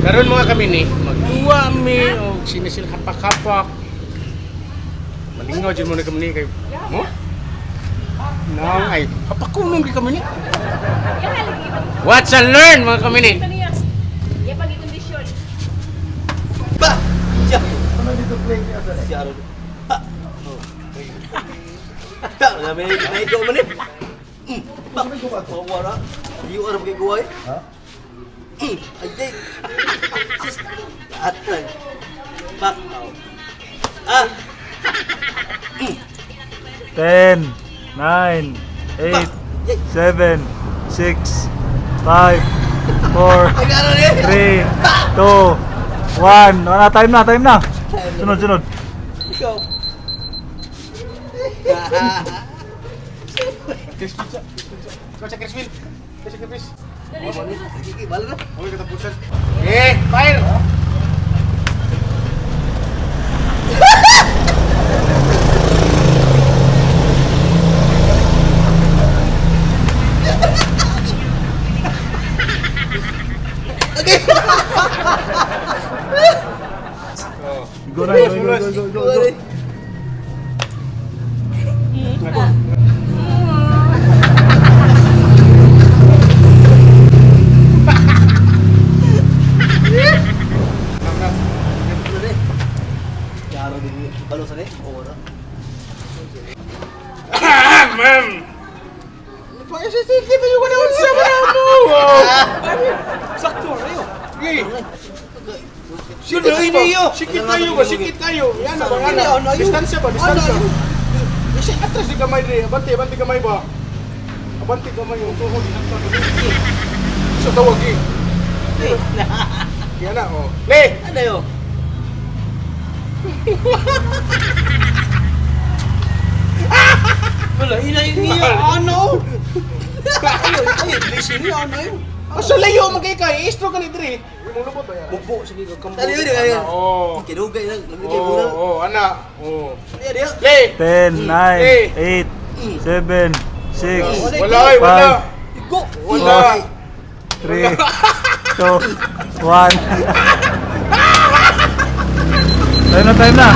Karon mga kami ni, magduwa mi og sinisil hapak-hapak. Malingaw jud mo na kami ni kay mo. Nang ay hapakunon gyud kami ni. What's a learn mga kami ni? Ya pag kondisyon. Ba! Siya. Siya ron. Ha! Oh. Ha! May may ikaw man eh. Ba! Wala. You are kay guway. Ha? Ay day. Sis. Atay. Back out. Ah! 10, 9, 8, 7, 6, 5, 4, Ay, ano ni? 3, 2, 1. Wala, time na, time na. Sunod, sunod. Ikaw. Crispy sa. Ikaw sa Crispy. Ikaw sa Crispy. Sige, bala na. Okay katapusan. Eh, fire. Oh. Go na, go, go, go, go, go, go. Yaro din. Balo sa ni. Oo na. Ah, ma'am. Kita yung wala sa mga mo. Sakto ayo. Sige. Sino ini yo? Sikit tayo ba? Sikit tayo. Yan na ba? Yan na. Distansya ba? Distansya. Isi atras di kamay dre. Abante, abante kamay ba? Abante kamay yung tuhod. Sa tawag eh. Yan na oh. Le! Ano yo? Wala, ina ini ano? Ayo, ayo, blessing ni ano yo? Asa layo man kay kay istro ka ni dre. Imong lubot ba yan? Mubo sige ka kambo. Ano yun, ano yun? Oh. Kinugay lang, lamig kay Oh, bulan. oh, ana. Oh. Ano yan? Le! 10, 9, 8, 7, 6, Wala ay, wala. Igo. Wala. 3, 2, 1. Time na, time na.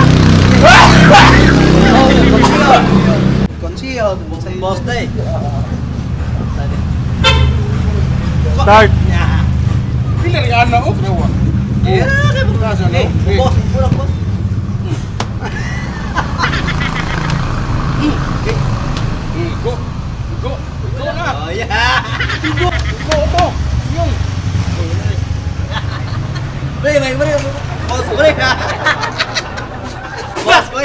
Konsiyo, boss na eh. Start. Pila rin ana oh, crewa. Yeah, kay Taas, ano? Eh, boss, bulak boss. Go. Go. Go na. Oh, yeah. Go. Go to. Yung. Pre, may pre. Boss, pre. Boss, pre.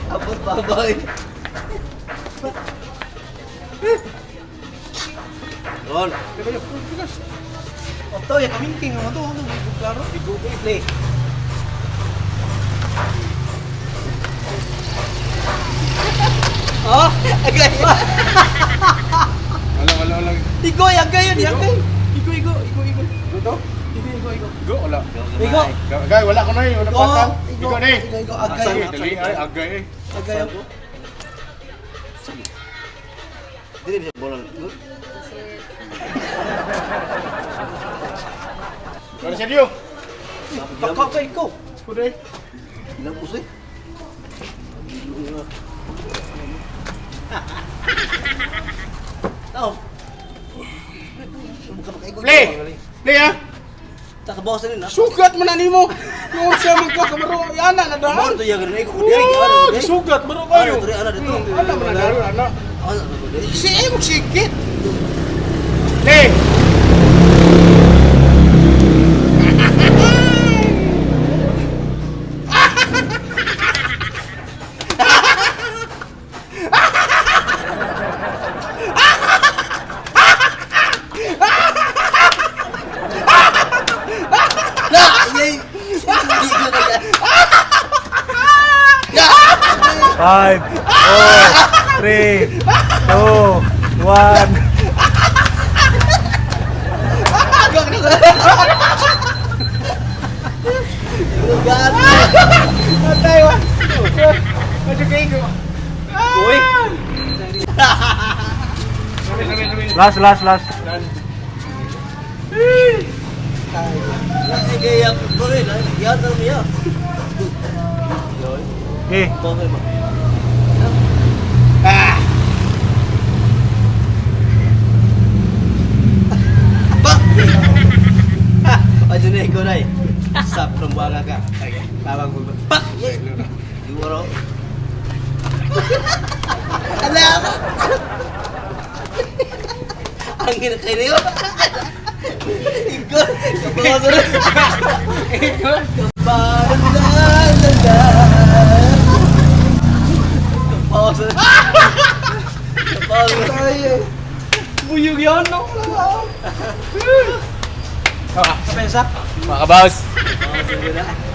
Abot pa boy. Ron. Oto, ya kaming king ano to, ano klaro. Play. Oh, agay. Wala, wala, wala. Igo, agay yun, agay. Igo, igo, igo, igo. Go to. Igo, igo, igo. Go, wala. Igo. Agay, wala ko na eh. Wala Go. patang. Igo. Igo na eh. Igo, igo, agay. Sige, dali. Ay, agay eh. Agay ako. Sige. Dili bisa bola. Go. Wala seryo. Kaka kay ko. Kuda eh. Ilang puso eh. Tao. Play. Play ah. Takabawas na rin ah. Sugat man na nimo. Yung siya magkakamaro. Yana na Amor daan. to yagan na ko diri. Oh, sugat baro kayo. Ano, diri, ano, dito. Ana man na daan, ana. Ano to diri? Si eh, magsikit. Play. Na, yay. Hindi ko kaya. 5, 4, 3, 2, 1. Lugar. Patay wa. Medyo kayo. Uy. Last, last, last. Kaya ko rin, yan ang niya. Okay. Okay ba? Ba! Ano na ikaw na eh. Sa Prambuanga ka. Okay. Tawag mo ba? Pak! Iwaro. Ala ako! Ang ina kayo. Igor! Kabago na. Igor! Kabago na. Kabago na. Kabago na. Buyog yan, no? Kapensa? Mga kabaos. Kabago na.